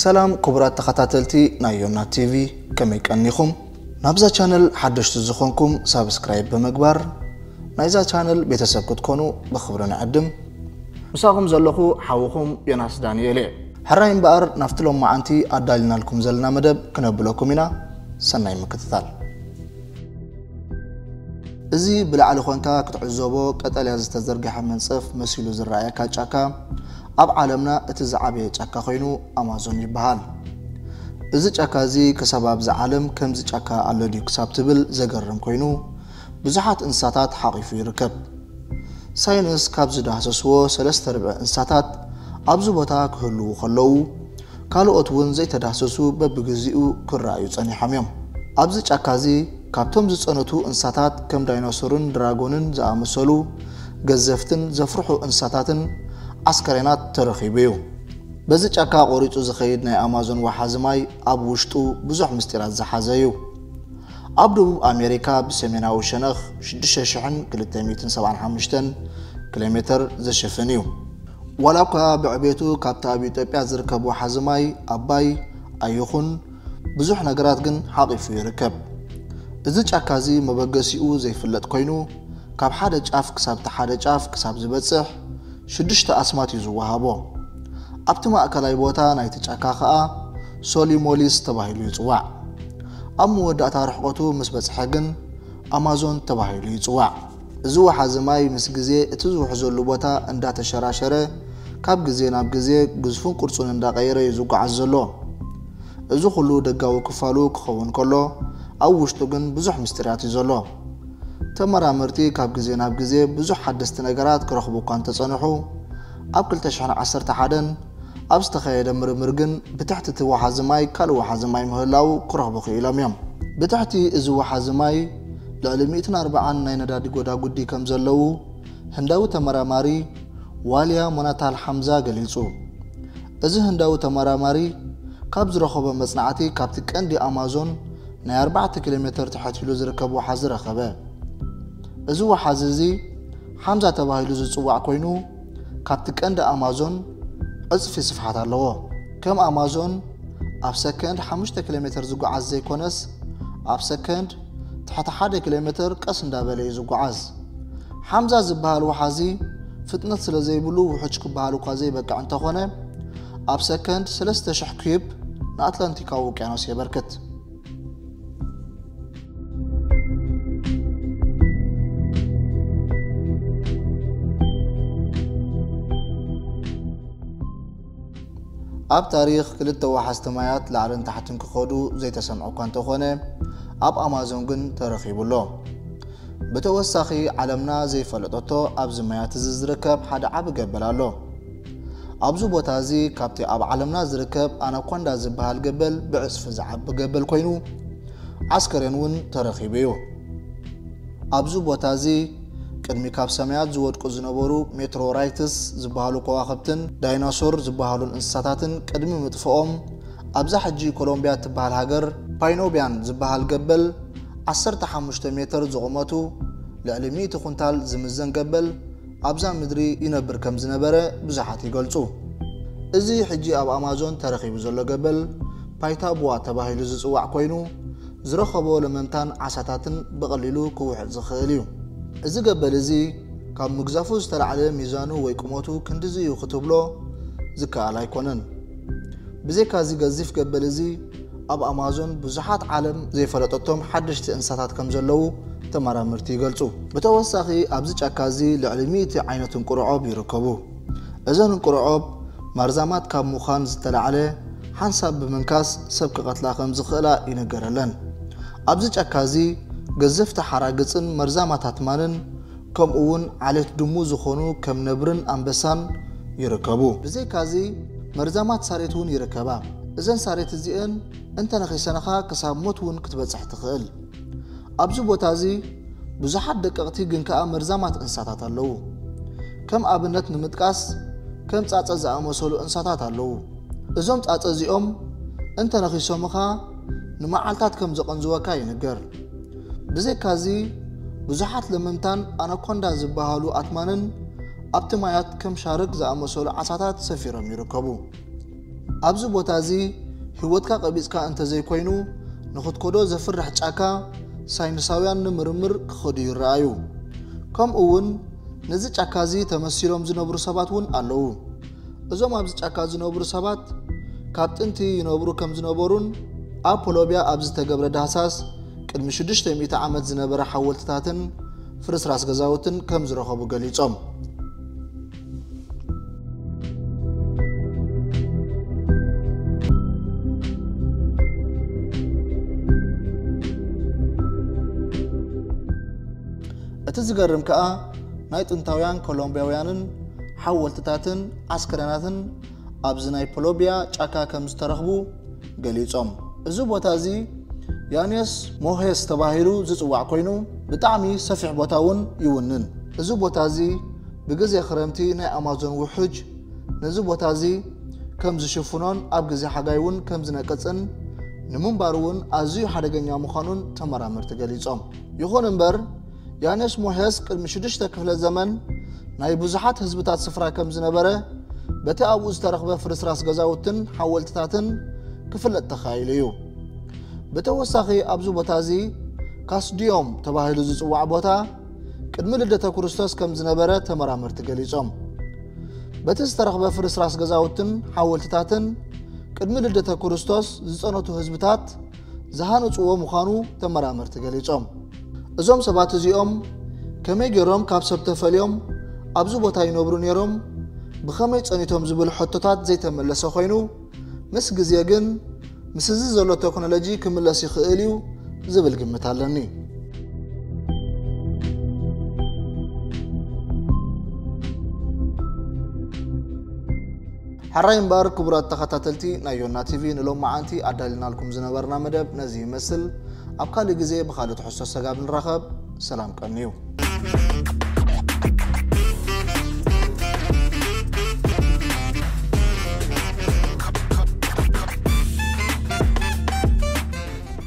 ሰላም ክቡራት ተኸታተልቲ ናይ ዮና ቲቪ፣ ከመይ ቀኒኹም? ናብዛ ቻነል ሓደሽቲ ዝኾንኩም ሳብስክራይብ ብምግባር ናይዛ ቻነል ቤተሰብ ክትኮኑ ብኽብሪ ንዕድም። ምሳኹም ዘለኹ ሓውኹም ዮናስ ዳንኤል እየ። ሕራይ እምበኣር ናብቲ ሎማዓንቲ ኣዳሊናልኩም ዘለና መደብ ክነብለኩም ኢና። ሰናይ ምክትታል። እዚ ብላዕሊ ኮንካ ክትዕዘቦ ቀጠልያ ዝተዘርግሐ መንጸፍ መሲሉ ዝረኣየካ ጫካ፣ ኣብ ዓለምና እቲ ዝዓበየ ጫካ ኮይኑ ኣማዞን ይበሃል። እዚ ጫካ እዚ ክሳብ ኣብዚ ዓለም ከምዚ ጫካ ኣሎ ድዩ ክሳብ ትብል ዘገርም ኮይኑ፣ ብዙሓት እንስሳታት ሓቒፉ ይርከብ። ሳይንስ ካብ ዝዳህሰስዎ ሰለስተ ርብዒ እንስሳታት ኣብዚ ቦታ ክህልዉ ከለዉ፣ ካልኦት እውን ዘይተዳህሰሱ በብግዚኡ ክረኣዩ ጸኒሖም እዮም። ኣብዚ ጫካ እዚ ካብቶም ዝጸነቱ እንስሳታት ከም ዳይኖሶርን ድራጎንን ዝኣመሰሉ ገዘፍትን ዘፍርሑ እንስሳታትን ኣስከሬናት ተረኺቡ እዩ። በዚ ጫካ ቆሪጹ ዝኸይድ ናይ ኣማዞን ወሓዚ ማይ ኣብ ውሽጡ ብዙሕ ምስጢራት ዝሓዘ እዩ። ኣብ ደቡብ ኣሜሪካ ብሰሜናዊ ሸነኽ ሽዱሽተ ሽሕን ክልተ ሚእትን ሰብዓን ሓሙሽተን ኪሎ ሜተር ዝሽፍን እዩ። ዋላ እኳ ብዕቤቱ ካብቲ ኣብ ኢትዮጵያ ዝርከብ ወሓዚ ማይ ኣባይ ኣይኹን፣ ብዙሕ ነገራት ግን ሓቒፉ ይርከብ። እዚ ጫካ እዚ መበገሲኡ ዘይፍለጥ ኮይኑ፣ ካብ ሓደ ጫፍ ክሳብ እቲ ሓደ ጫፍ ክሳብ ዝበጽሕ ሽዱሽተ ኣስማት እዩ ዝወሃቦ። ኣብቲ ማእከላይ ቦታ ናይቲ ጫካ ኸኣ ሶሊሞሊስ ተባሂሉ ይጽዋዕ። ኣብ መወዳእታ ርሕቐቱ ምስ በጽሐ ግን ኣማዞን ተባሂሉ ይጽዋዕ። እዚ ወሓዚ ማይ ምስ ግዜ እቲ ዝውሕዘሉ ቦታ እንዳተሸራሸረ፣ ካብ ግዜ ናብ ግዜ ግዝፉን ቅርጹን እንዳቐየረ እዩ ዝጓዓዝ ዘሎ። እዚ ኩሉ ደጋዊ ክፋሉ ክኸውን ከሎ፣ ኣብ ውሽጡ ግን ብዙሕ ምስጢራት እዩ ዘሎ። ተመራመርቲ ካብ ግዜ ናብ ግዜ ብዙሕ ሓደስቲ ነገራት ክረኽቡ እኳ እንተጸንሑ፣ ኣብ ክልተ ሽሕን ዓሰርተ ሓደን ኣብ ዝተኻየደ ምርምር ግን ብትሕቲ እቲ ወሓዚ ማይ ካልእ ወሓዚ ማይ ምህላዉ ክረኽቡ ክኢሎም እዮም። ብትሕቲ እዚ ወሓዚ ማይ ልዕሊ ሚእትን ኣርባዓን ናይ ነዳዲ ጎዳጉዲ ከም ዘለዉ ህንዳዊ ተመራማሪ ዋልያ ሞናታል ሓምዛ ገሊጹ። እዚ ህንዳዊ ተመራማሪ ካብ ዝረኸቦ መጽናዕቲ ካብቲ ቀንዲ ኣማዞን ናይ ኣርባዕተ ኪሎ ሜተር ትሕት ኢሉ ዝርከብ ወሓዚ ረኸበ። እዚ ወሓዚ እዚ ሓምዛ ተባሂሉ ዝጽዋዕ ኮይኑ፣ ካብቲ ቀንዲ ኣማዞን ዕጽፊ ስፍሓት ኣለዎ። ከም ኣማዞን ኣብ ሰከንድ ሓሙሽተ ኪሎ ሜተር ዝጓዓዝ ዘይኮነስ፣ ኣብ ሰከንድ ትሕቲ ሓደ ኪሎ ሜተር ቀስ እንዳበለ እዩ ዝጓዓዝ። ሓምዛ ዝበሃል ወሓዚ ፍጥነት ስለ ዘይብሉ ውሑጅ ክበሃል እኳ ዘይበቅዕ እንተኾነ፣ ኣብ ሰከንድ ሰለስተ ሽሕ ኪዩብ ንኣትላንቲካዊ ውቅያኖስ የበርክት። ኣብ ታሪኽ ክልተ ወሓዝቲ ማያት ላዕልን ታሕትን ክኸዱ ዘይተሰምዐ እኳ እንተኾነ፣ ኣብ ኣማዞን ግን ተረኺቡ ኣሎ። ብተወሳኺ፣ ዓለምና ዘይፈለጠቶ ኣብዚ ማያት እዚ ዝርከብ ሓደ ዓቢ ገበል ኣሎ። ኣብዚ ቦታ እዚ ካብቲ ኣብ ዓለምና ዝርከብ ኣናኮንዳ ዝበሃል ገበል ብዕጽፊ ዝዓቢ ገበል ኮይኑ፣ ዓስከሬን እውን ተረኺቡ እዩ። ኣብዚ ቦታ እዚ ቅድሚ ካብ ሰማያት ዝወድቁ ዝነበሩ ሜትሮራይትስ ዝበሃሉ ከዋኽብትን ዳይኖሶር ዝበሃሉን እንስሳታትን ቅድሚ ምጥፍኦም፣ ኣብዛ ሕጂ ኮሎምቢያ እትበሃል ሃገር ፓይኖቢያን ዝበሃል ገበል ዓሰርተ ሓሙሽተ ሜተር ዝቑመቱ ልዕሊ ሚእቲ ኩንታል ዝምዘን ገበል ኣብዛ ምድሪ ይነብር ከም ዝነበረ ብዙሓት ይገልጹ። እዚ ሕጂ ኣብ ኣማዞን ተረኺቡ ዘሎ ገበል ፓይታቡዋ ተባሂሉ ዝጽዋዕ ኮይኑ፣ ዝረኸቦ ለመምታን ዓሳታትን ብቐሊሉ ክውሕጥ ዝኽእል እዩ። እዚ ገበል እዚ ካብ ምግዛፉ ዝተላዕለ ሚዛኑ ወይ ቁመቱ ክንድዚ እዩ ክትብሎ ዝከኣል ኣይኮነን። ብዘይካ እዚ ገዚፍ ገበል እዚ፣ ኣብ ኣማዞን ብዙሓት ዓለም ዘይፈለጠቶም ሓደሽቲ እንስሳታት ከም ዘለዉ ተመራመርቲ ይገልጹ። ብተወሳኺ ኣብዚ ጫካ እዚ ልዕሊ ሚእቲ ዓይነት እንቁርዖብ ይርከቡ። እዘን እንቁርዖብ መርዛማት ካብ ምዃን ዝተላዕለ ሓንሳብ ብምንካስ ሰብ ክቐትላ ከም ዝኽእላ ይንገረለን። ኣብዚ ጫካ እዚ ገዘፍቲ ሓራግጽን መርዛማት ኣትማንን ከምኡ እውን ዓሌት ድሙ ዝኾኑ ከም ነብርን ኣንበሳን ይርከቡ። ብዘይካዚ መርዛማት ሳሬት እውን ይርከባ። እዘን ሳሬት እዚአን እንተነኺሰንኻ ክሳብ ሞት እውን ክትበጽሕ ትኽእል። ኣብዚ ቦታ እዚ ብዙሓት ደቀቕቲ ግን ከኣ መርዛማት እንስሳታት ኣለዉ። ከም ኣብነት ንምጥቃስ ከም ጻጸ ዝኣመሰሉ እንስሳታት ኣለዉ። እዞም ጻጸ እዚኦም እንተነኺሶምኻ ንመዓልታት ከም ዘቐንዝወካ ይንገር። ብዘይካዚ ብዙሓት ለመምታን ኣናኮንዳ ዝበሃሉ ኣትማንን ኣብቲ ማያት ከም ሻርክ ዝኣመሰሉ ዓሳታት ሰፊሮም ይርከቡ። ኣብዚ ቦታ እዚ ህይወትካ ቀቢጽካ እንተዘይኮይኑ፣ ንኽትከዶ ዘፍርሕ ጫካ ሳይንሳውያን ንምርምር ክኸዱ ይረኣዩ። ከምኡ እውን ነዚ ጫካ እዚ ተመሲሎም ዝነብሩ ሰባት እውን ኣለዉ። እዞም ኣብዚ ጫካ ዝነብሩ ሰባት ካብ ጥንቲ ይነብሩ ከም ዝነበሩን ኣብ ፖሎብያ ኣብ ዝተገብረ ዳህሳስ ቅድሚ ሽዱሽተ ሚእቲ ዓመት ዝነበረ ሓወልትታትን ፍርስራስ ገዛውትን ከም ዝረኸቡ ገሊጾም። እቲ ዝገርም ከኣ ናይ ጥንታውያን ኮሎምብያውያንን ሓወልትታትን ኣስከሬናትን ኣብዚ ናይ ፖሎብያ ጫካ ከም ዝተረኽቡ ገሊጾም። እዚ ቦታ እዚ ያኔስ ሞሄስ ተባሂሉ ዝጽዋዕ ኮይኑ፣ ብጣዕሚ ሰፊሕ ቦታ እውን ይውንን። እዚ ቦታ እዚ ብግዜ ክረምቲ ናይ ኣማዞን ውሑጅ ነዚ ቦታ እዚ ከም ዝሽፍኖን ኣብ ግዜ ሓጋይ እውን ከም ዝነቅጽን ንምንባሩ እውን ኣዝዩ ሓደገኛ ምዃኑን ተመራመርቲ ገሊጾም። ይኹን እምበር፣ ያኔስ ሞሄስ ቅድሚ ሽዱሽተ ክፍለ ዘመን ናይ ብዙሓት ህዝብታት ስፍራ ከም ዝነበረ በቲ ኣብኡ ዝተረኽበ ፍርስራስ ገዛውትን ሓወልትታትን ክፍለጥ ተኻኢሉ እዩ። ብተወሳኺ ኣብዚ ቦታ እዚ ካስዲዮም ተባሂሉ ዝጽዋዕ ቦታ ቅድሚ ልደተ ክርስቶስ ከም ዝነበረ ተመራመርቲ ገሊጾም። በቲ ዝተረኽበ ፍርስራስ ገዛውትን ሓወልትታትን ቅድሚ ልደተ ክርስቶስ ዝጸነቱ ህዝብታት ዝሃነጽዎ ምዃኑ ተመራመርቲ ገሊጾም። እዞም ሰባት እዚኦም ከመይ ገይሮም ካብ ሰብ ተፈልዮም ኣብዚ ቦታ ይነብሩ ነይሮም? ብኸመይ ጸኒቶም ዝብል ሕቶታት ዘይተመለሰ ኮይኑ፣ ምስ ግዜ ግን ምስ እዚ ዘሎ ቴክኖሎጂ ክምለስ ይኽእል እዩ ዝብል ግምት ኣለኒ። ሕራይ እምበር ክቡራት ተኸታተልቲ ናይ ዮና ቲቪ፣ ንሎማዓንቲ ኣዳሊናልኩም ዝነበርና መደብ ነዚ ይመስል። ኣብ ካልእ ግዜ ብኻልእ ትሕዝቶ ሰጋብ ንራኸብ። ሰላም ቀንዩ።